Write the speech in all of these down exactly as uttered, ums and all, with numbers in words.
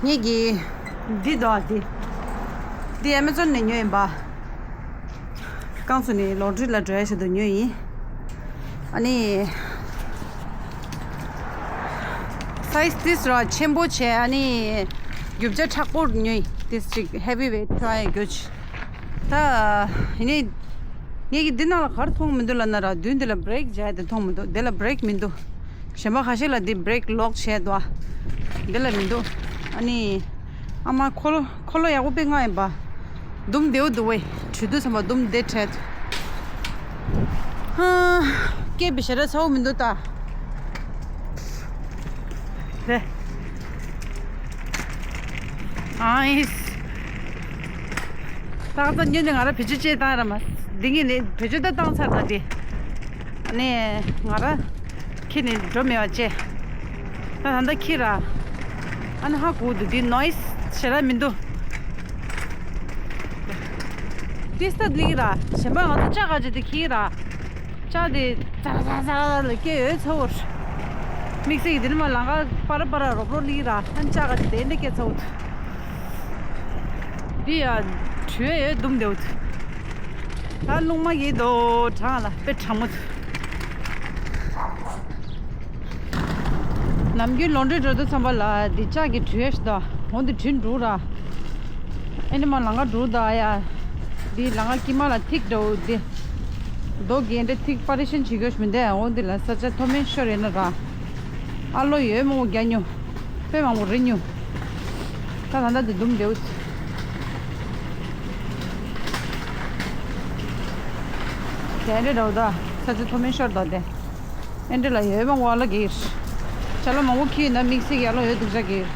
ངེད་ཀྱིས་འདི་དང་འདི། འདི་ཨེ་མ་ཛོན་ནས་ཉོས་ཡིན་པ། རྐང་ཚུགས་ནས་ལོན་ཌི་རི་ལ་འགྲོ་ཡ་ཆེད་དུ་ཉོས་ཡིན། ཨ་ནི། སའི་ཛི་ཏིས་ར་ཆེན་པོ་བྱས། ཨ་ནི། རྒྱུ་ཆ་མཁྲེགས་པོ་ཉོས་ཡིན། ཏིས་ཅིག་ཧེ་བི་ཝེ་ཊི་ཡོད་ཅིག་ད། ཡིན་ནའི། ངེད་ཀྱིས་འདི་ནང་ལ་ག་རེ་མཐོང་མི་འདུག་ལབ་ན་ར། མདུན་འདི་ལ་བྷི་རེག་བྱས་ཏེ་མཐོང་མི་འདུག་འདི་ལ་བྷི་རེག་མི་འདུག་གཞན་པ་ཁ་ཤས་ལ་འདི་བྷི་རེག་ལོག་བྱས་འདུག་འདི་ལ་མི་འདུག་ཨ་ནི། ཨ་མ། འཁོར་ལོ། འཁོར་ལོ་ཡག་པོ་དཔེ་མངགས་ཡིན་པ། འདུམ་བདེ་བོ་འདུག་བས། བྲོས་དུས་ཙམ་པ་འདུམ་བདེ་དྲགས། ཧ། སྐེད་པའི་ཞེ་དྲག་ཚ་བོ་མི་འདུག་ད། རེད། ཨ་ཨིས། ད་ཁ་སང་ཉིན་ནས་ང་རང་བེད་སྤྱོད་བྱེད་བཏང་ར་མ། འདི་ངས་ནི་བེད་སྤྱོད་ད་བཏང་ཚར་ད་དེ། ནས་ང་རང་ཁྱེར་ནས་འགྲོ་མེད་པ་བྱས། ད་ད་ལྟ་ཁྱེར་ར། ཨ་ནི་ཧ་གོ་འདུག་འདི་ནོ་ཡིས་ཞེ་དྲག་མི་འདུག་ཏིས་ད་ལིག་ར། གཞན་པ་ང་ཚོ་ལྕགས་ག་ཅིག་དེ་ཁྱེར་ར། ལྕགས་དེ་ཙ་ཙ་ཙ་ལ་སྐད་ཡོད་ཚ་བོར། དམིགས་བསལ་གྱི་དེ་ནི་མ་ལང་ཀ་པར་པར་རོབ་རོབ་ལིག་ར། ཨ་ནི་ལྕགས་ག་ཅིག་དེ་འདྲ་སྐད་ཚ་བོ་འདུག་འདི་ཡ་བྲོས་ཡོད་འདུག་འདེའུ། ད་རླུང་མ་ཡིན་དོ་གྲང་ལ་དཔེ་གྲང་མོ་འདུག་ནམ་རྒྱུན་ལོན་ཌི་རི་འགྲོ་དུས་ཙམ་པ་ལ་འདི་ལྕགས་ཀྱི་བྲོས་ཡ་ཞིག་དང་འོ་འདི་བྲིན་འགྲོ་ར། ཨེ་འདི་མ་ལང་ཀ་འགྲོ་ད་ཡ། འདི་ལང་ཀ་དཀྱིལ་མ་ལ་ཐིག་འདྲ་བོ་འདི། རྡོ་གི་འདྲ་ཐིག་པ་རི་ཤན་བྱེད་དགོས་མི་འདུག་འོ་འདི་ལ་ས་ཆ་མཐོ་དམན་ཤོར་ཡོད་ན་ར། ཨ་ལོ་ཡོད་མང་པོ་རྒྱག་མྱོང་། དཔེ་མང་པོ་རིལ་མྱོང་། ད་ད་ལྟ་འདི་འདུམ་འདེའུ། དེ་འདྲ་འདྲ་བོ་ད་ས་ཆ་མཐོ་དམན་ཤོར་ད་དེ། ཨེ་འདྲ་ལ་ཡོད་མང་པོ་ཨ་ལོ་གིར། ཅ་ལོ་མང་པོ་ཁྱི་ཡིན་ན་དམིགས་བསལ་གྱི་ཨ་ལོ་ཡོད་འདུག་ཅག་གིར།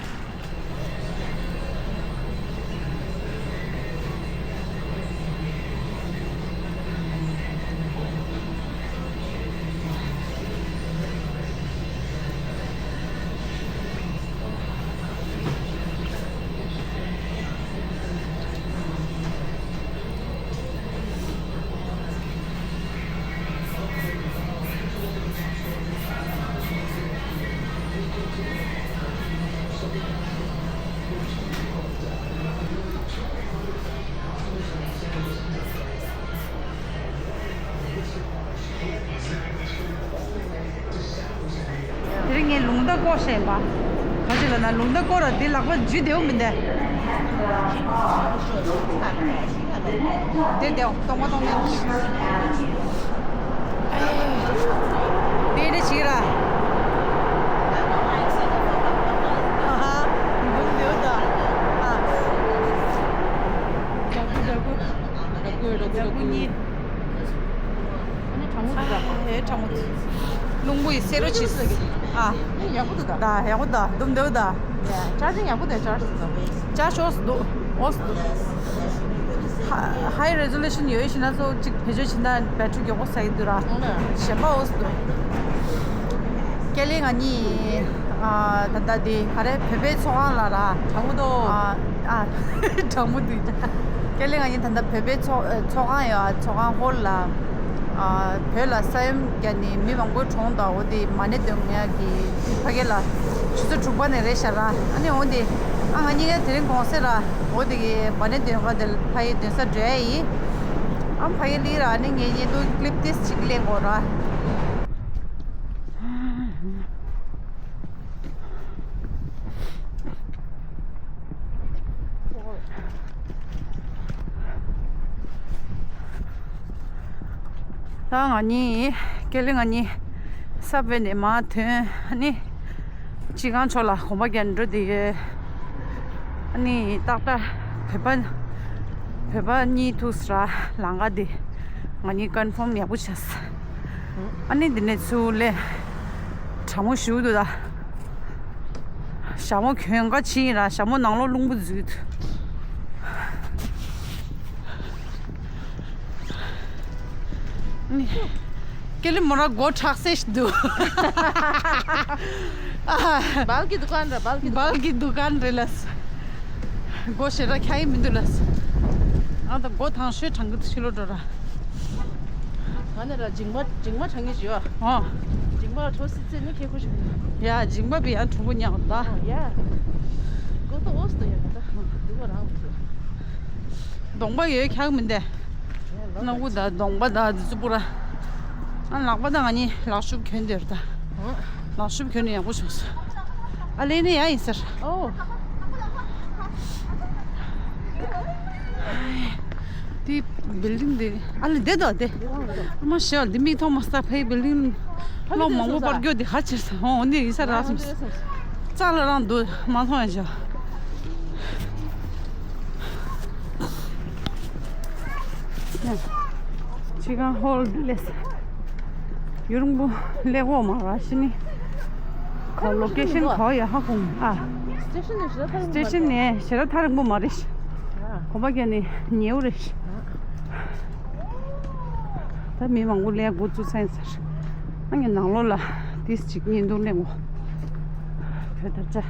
དེ་རིང་ངས་ལུང་བརྡ་བཀོད་ཤེས་པ། ག་ཅི་ལ་ན་ལུང་བརྡ་བཀོད་ར་འདི་ལག་པ་འཇུ་བདེ་བོ་མི་འདུག་དེ་བདེ་བོ་གཏོང་མ་གཏོང་མཁན་དེ་འདྲ་བྱེད་ར། ཨ་ཧ། འདུག་འདེའུ་ད། ཨ། འདྲ་སྐུ་འདྲ་སྐུ། འདྲ་སྐུ་གཉིས། ཨ་ནི་གྲང་མོ་འདུག་ད། ཨ་ཧེ་གྲང་མོ་འདུག་རླུང་བུ་ཡིས་བསད་རོ་བྱེད། ཨ། ནི་ཡག་པོ་འདུག་ད། ད་ཡག་པོ་ད་འདུག་འདེའུ་ད། ཡ་ཅར་ཇིང་ཡག་པོ་འདུག་ཅར་ཇིང་འདུག་ཅར་ཇི་ཨོས་འདུག་ཨོས་འདུག་ཧ་ཧའི་རེ་ཛོ་ལུ་ཤན་ཡོད་ཤེ་ན་ཚོ་གཅིག་བེད་སྤྱོད་བྱེད་ན་བེ་ཊི་རི་མགྱོགས་པོ་ཟ་གི་འདུག་ར། ཨོ་ལེ། གཞན་པ་ཨོས་འདུག་ཀེ་ལི་ང་གཉིས། ཨ་ད་ལྟ་འདི་ག་རེ་བོད་པའི་ཚོགས་ཁང་ལ་ར། གྲང་མོ་འདུག་ཨ་ཨ་གྲང་མོ་འདུག་ཀེ་ལི་ང་གཉིས་ད་ལྟ་བོད་པའི་ཚོགས་ཚོགས་ཁང་ཡོད། ཚོགས་ཁང་ཧོལ་ལ། ཨ་བོད་ལ་ས་ཡོམ་བརྒྱབ་ནས་མི་མང་པོའི་གྲོངས་དང་འོ་དེ་མ་ཎི་འདོན་ཡག་གི་ཕ་གི་ལ་ཆུ་ཚོད་དྲུག་པ་ནས་རེད་ཤག་ར། ཨ་ནི་འོ་དེ་ཨ་ང་གཉིས་ཀ་དེ་རིང་དགོང་ཟས་ར་འོ་དེ་གི་མ་ཎི་འདོན་ག་དེ་ཕ་གི་འདོན་ས་འགྲོ་ཡ་ཡིན། ཨ་ཕ་གི་ལི་ར་ཨ་ནི་ངས་ཉེ་དུ་ཀི་ལིབ་ཏིས་ཅིག་ལེན་དགོས་ར། ད་ང་གཉིས་ཀེ་ལི་ང་གཉིས་སབ་ཝེ་ནས་མར་ཐོན། ཨ་ནི་སྤྱི་ཁང་ཕྱོགས་ལ་གོམ་པ་རྒྱག་འགྲོ་བསྡད་ཡོད། ཨ་ནི་ཏག་ཏག་བོད་པ་བོད་པ་གཉིས་ཐུག་སོང་ར། ལམ་ཁ་འདི་ང་གཉིས་ཀོན་ཕོམ་ཡག་པོ་བྱས། ཨ་ནི་འདི་ནས་ཚུར་སླེབས། གྲང་མོ་ཞེ་པོ་འདུག་ད། ཞྭ་མོ་གྱོན་ག་ཕྱིན་ཡིན་ར། ཞྭ་མོ་ནང་ལོགས་རླུང་བུ་འཛུལ་འདུག་ཀེ་ལི་མོ་ར་སྒོ་ཕྲག་སེ་ཞིག་འདུག་ཨ། བལ་གྱི་འདུ་ཁང་རེད། བལ་གྱི་འདུ་ཁང་། བལ་གྱི་འདུ་ཁང་རེད་ལགས། སྒོ་ཞེ་དྲག་ཁྱག་ཡིན་མི་འདུག་ལགས། ཨ་ད་སྒོ་དང་ཤོས་དྲང་གི་འདུག་ཕྱི་ལོགས་འགྲོ་ར། ང་ནི་ར་མཇིང་པ་མཇིང་པ་དྲང་གི་ཞུ་བ། ཨོ། མཇིང་པ་གྲོ་སི་ཙེ་ནི་ཁེ་ཁོ་ཞིག་མི་འདུག་ཡ་མཇིང་པ་བི་ཡང་གྲུང་པོ་ཉག་ད། ཨོ་ཡ། ཨོ་ཏོ་ཨོ་སྟོ་ཡ་མ་ད་འདི་བ་རང་འདུག་གདོང་པ་ཡོད་ཁྱག་མིན་ཏེ། སྣ་ཁུག་དང་གདོང་པ་དང་འདི་ཚོ་པུ་ར། ཨ་ལག་པ་དང་ང་གཉིས་ལག་ཤུབས་གྱོན་དེར་ད། ལག་ཤུབས་གྱོན་ནས་ཡག་པོ་བྱུང་སོང་། ཨ་ལས་ནས་ཡ་ཡིན་ཟེར། ཨོ། དེ་བིལ་ཌིང་དེ་ཨ་ལས་བསྡད་དོ་དེ། ཨ་མ་ཞེས་འདི་མིག་མཐོང་མ་ས་ཕའི་བིལ་ཌིང་སློབ་མང་པོ་པར་རྒྱུ་དེ་ཧ་ཆེར་ས་འོ་འདི་ཡིན་ས་རག་སོང་། རྩ་ལ་རང་འདུག་མ་མཐོང་ཡ་ཞོ། ཕྱི་ཁང་ཧོལ་ལས། ཡུན་རིང་པོ་ལས་འོ་མ་ར་ཤི་ནི། ཁ་ལོ་ཀེ་ཤན་ག་ཡ་ཧ་གོ་མ་ཨ། སི་ཊེ་ཤན་ནས་ཞེ་དྲག་ཐག་རིང་པོ་མ་རེད། སི་ཊེ་ཤན་ནས་ཞེ་དྲག་ཐག་རིང་པོ་མ་རེད། གོམ་པ་བརྒྱབ་ནས་ཉེའུ་རེད། ད་མི་མང་པོ་ལས་འགོ་བཙུགས་ཚར་ཡིན་ཟེར། ཨ་ངའི་ནང་ལོགས་ལ་ཏིས་ཅིག་བརྙན་ཐུང་ལེན་གོ་བོད་དར་ཆ།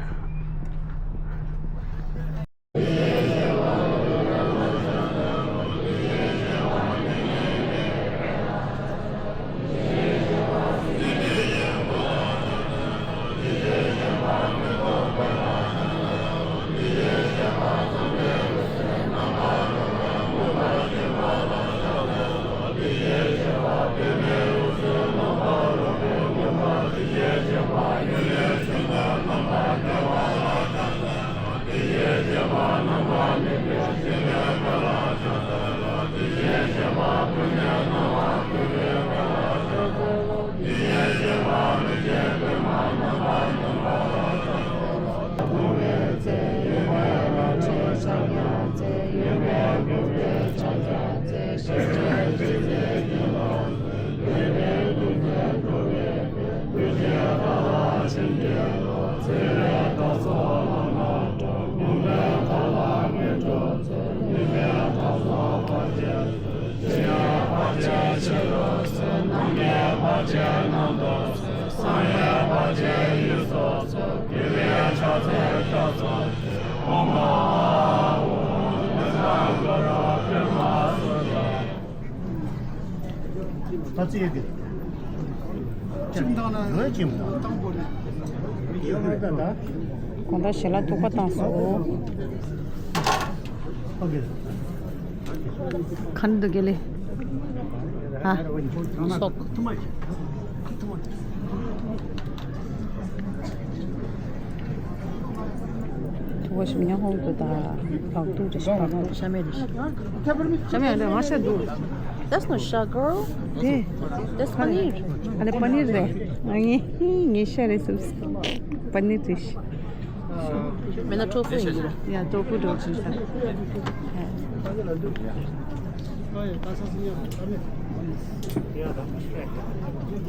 ད་ཅི་ཡོད་གི། ཅིམ་དང་ན་ལོས་ཅིམ་དང་། དང་པོ་ནས། ཡོད་མེད་ད་ད། གང་ལྟར་ཞལ་ལག་ཐུག་པ་བཏང་སོང་། ཨོ་ཀེ། ཁ་ནི་འདུག་གེ་ལེ། ཨ། སོག་ཐུག་པ་ཞིམ་ཉམས་ཧོང་དུ་ད་བག་ཐུག་ཅིག་ཞིག་བག་ཐུག་ཤ་མེད་རེད། ཤ་མེད་རེད་ང་ཤ་འདུག That's not shark, girl. དེ། That's paneer. ཨ་ལེ་པ་ནིར་རེད། ང་ངའི་ངའི་ཤ་རེད་སུབ་སུབ། པ་ནིར་རེད། མེད་ན་ཊོ་ཧྥུ་ཡིན་གྱི་རེད། ཡ་ཊོ་ཧྥུ་འདྲ་བོ་ཅིག་ཡིན་ས་རེད།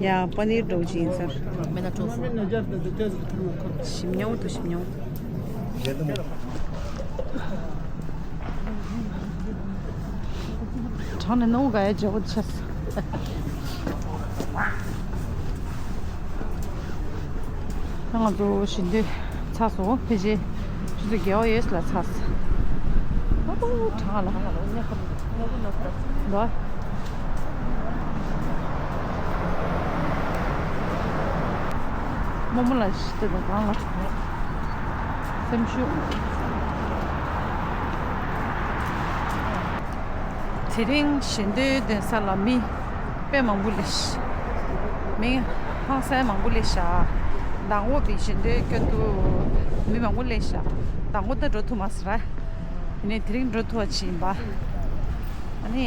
ཡ་པ་ནིར་འདྲ་བོ་ཅིག་ཡིན་ས་རེད། མེད་ན་ཊོ་ཧྥུ། ཞིམ་ཉམས་འདུག་ཞིམ་ཉམས། དྲང་ནས་སྣང་བ་དགའ་ཡ་བརྗེ་པོ་ཆགས། ད་ང་ཚོ་ཞི་འདོད་ཚར་སོང་། ཕལ་ཆེར་ཆུ་ཚོད་བརྒྱད་པ་ཡོལ་ལ་ཚར་སོང་། ཨ་ཁུ་དྲང་ལ་ལ། རྨོ་མོ་ལ་ཞི་འདོད་དང་གང་ལ་སེམས་ཤུགས། དེ་རིང་ཞི་འདོད་འདོན་ས་ལ་མི་དཔེ་མང་པོ་སླེབས་ཤག་མི་ཧང་སང་མང་པོ་སླེབས་ཤག་མདང་དགོང་པའི་ཞི་འདོད་སྐྱོན་དུ་མི་མང་པོ་སླེབས་ཤག་མདང་དགོང་ད་འགྲོ་ཐུབ་མ་སོང་ར། ཡིན་ནའི་དེ་རིང་འགྲོ་ཐུབ་པ་ཅིག་ཡིན་པ། ཨ་ནི་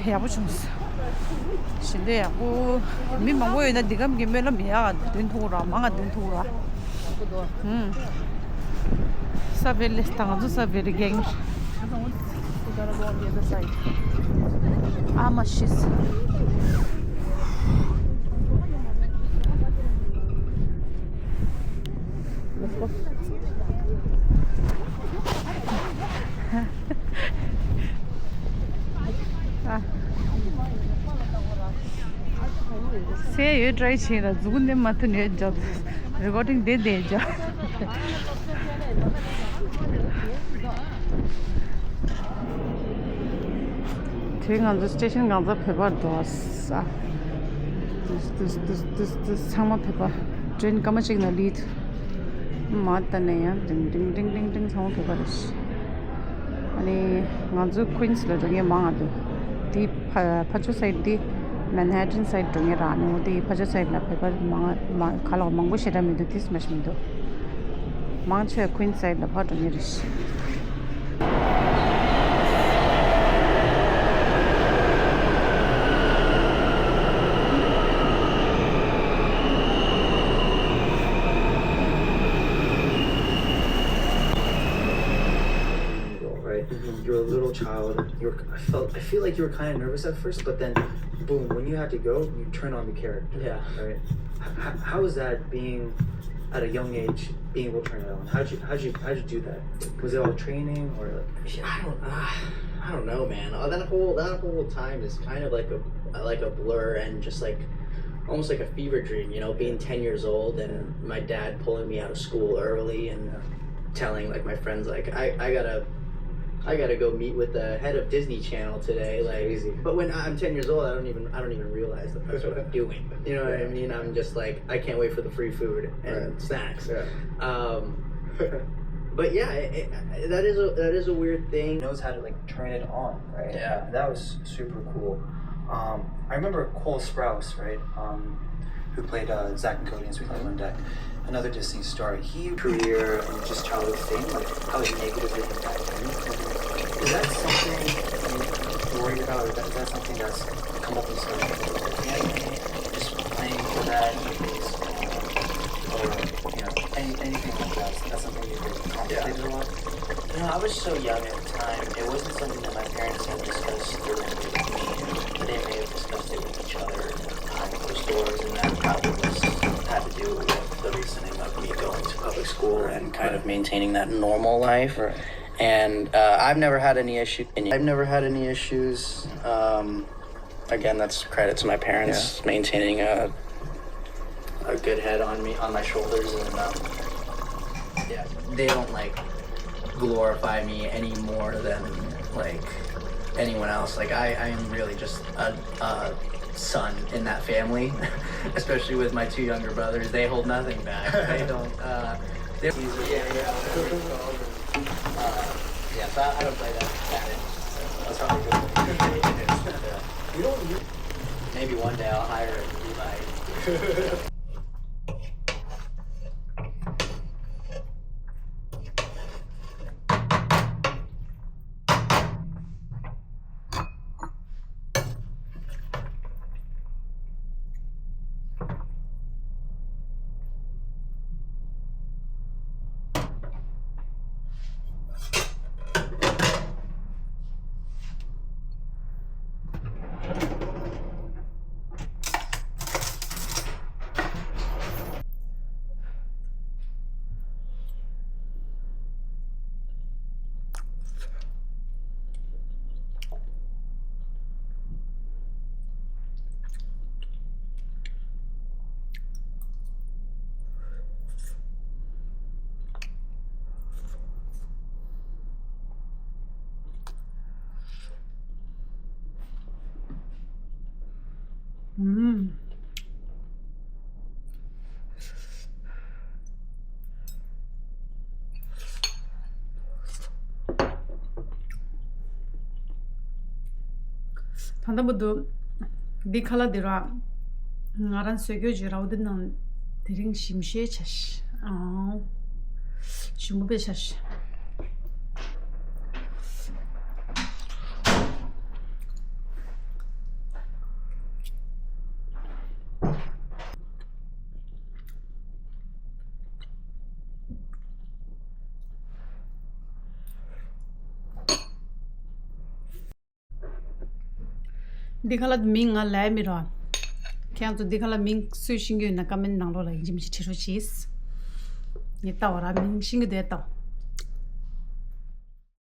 ཡག་པོ་བྱུང་སོང་། ཞི་འདོད་ཡག་པོ། མི་མང་པོ་ཡོད་ན་འདི་གམ་གྱི་སྨོན་ལམ་ཡག་འདོན་ཐུབ་ར་མང་ང་འདོན་ཐུབ་ར། ཧུམ། ས་བེ་ལེ་ད་ང་ཚོ་ས་བེ་རི་གེང་། ཨ་མ་ཤི་སོང་། ཨ། སེ་ཡོད་ཊ་རའི་བྱས་ལ་མཛུ་གུ་འདི་མ་ཐུབ་ནས་འཇོག་རི་ཀོར་ཌིང་དེ་དེ་འཇོག་དེ་ང་ཚོ་སི་ཊེ་ཤན་གང་ཚ་བོད་པར་འགྲོ་ས། དུས་དུས་དུས་དུས་དུས་ཚང་མ་བོད་པ། ཊེན་སྐར་མ་གཅིག་ན་ལི་ཐུ། མ་ལྟ་ནས་ཡང་ཏིང་ཏིང་ཏིང་ཏིང་ཏིང་ཚང་མ་བོད་པ་རེད། ཨ་ནི་ང་ཚོ་ཀུན་སི་ལ་འགྲོ་མཁན་མང་ང་འདུག་དེ་ཕ་ཕ་ཇོ་སའིད་དེ་མན་ཧ་ཊན་སའིད་འགྲོ་མཁན་རག་ནས། འོ་དེ་ཕ་ཇོ་སའིད་ལ་བོད་པ་མང་ང་མང་ག་ལ་མང་པོ་ཞེ་དྲག་མི་འདུག་དེ་སྨ་ཞིག་མི་འདུག་མང་ཆེ་ཀུན་སའིད་ལ་ཕར་འགྲོ་མཁན་རེད། Right? You're a little child. You're, I felt, I feel like you were kind of nervous at first, but then, boom, when you had to go, you turn on the character. Yeah. Right? How, how is that being at a young age, being able to turn it on? How'd you, how'd you, how'd you do that? Was it all training or? Like, I don't, uh, I don't know, man. Uh, that whole, that whole time is kind of like a, like a blur and just like almost like a fever dream, you know, being ten years old and my dad pulling me out of school early and telling like my friends like I, I gotta I gotta go meet with the head of Disney Channel today. Like, crazy. But when I'm ten years old, I don't even I don't even realize that that's what I'm doing. You know what I mean? I'm just like, I can't wait for the free food and right. Snacks. Yeah. Um, but yeah, it, it, that is a that is a weird thing. Knows how to like turn it on, right? Yeah. That was super cool. Um, I remember Cole Sprouse, right? Um, who played uh, Zack and Cody in Sweet Life on Deck. Another Disney star. He career and just childhood fame, like how it negatively impacted him. Is that something you're worried about? Is that, is that something that's come up in some of your family? Just playing for that, or you know, any, anything like that. Is that something you've been contemplating a lot? You know, I was so young at the time. It wasn't something that my parents had discussed directly with me. They may have discussed it with each other behind closed doors, and that probably was had to do with the reasoning of me going to public school and kind of maintaining that normal life. Right. And uh, I've never had any issue. I've never had any issues. Um, again, that's credit to my parents yeah. Maintaining a a good head on me, on my shoulders, and um, yeah, they don't like glorify me any more than like anyone else. Like I, I am really just a, a son in that family, especially with my two younger brothers. They hold nothing back. They don't. Uh, they, yeah, yeah. Uh, yeah, so I, I don't play that that in. That's probably good. Yeah. You don't. You, maybe one day I'll hire him to be my. ཨུམ། ད་ལྟ་བུ་དུ་འདི་ཁ་ལག་འདི་ར་ང་རང་བཟོས་རྒྱུ་ཅིག་ར་བ་འདི་ནང་དེ་རིང་ཞིམ་ཤོས་བྱ་ཤི། ཨང་། ཞིམ་པོ་དཔེ་བྱ་ཤི། འདི་ཁ་ལ་མིང་ང་ལས་མི་རོ། ཁྱེད་ཚོ་འདི་ཁ་ལ་མིང་སུས་ཤེས་ཀྱི་ཡོད་ན་ཀ་མེན་ནང་ལོགས་ལ་ཡིན་གཅིག་མིན་གཅིག་བྲིས་རོགས་གྱིས། ངས་ལྟ་བ་ར་མིང་ཤེས་ཀྱི་འདུག་ལྟ།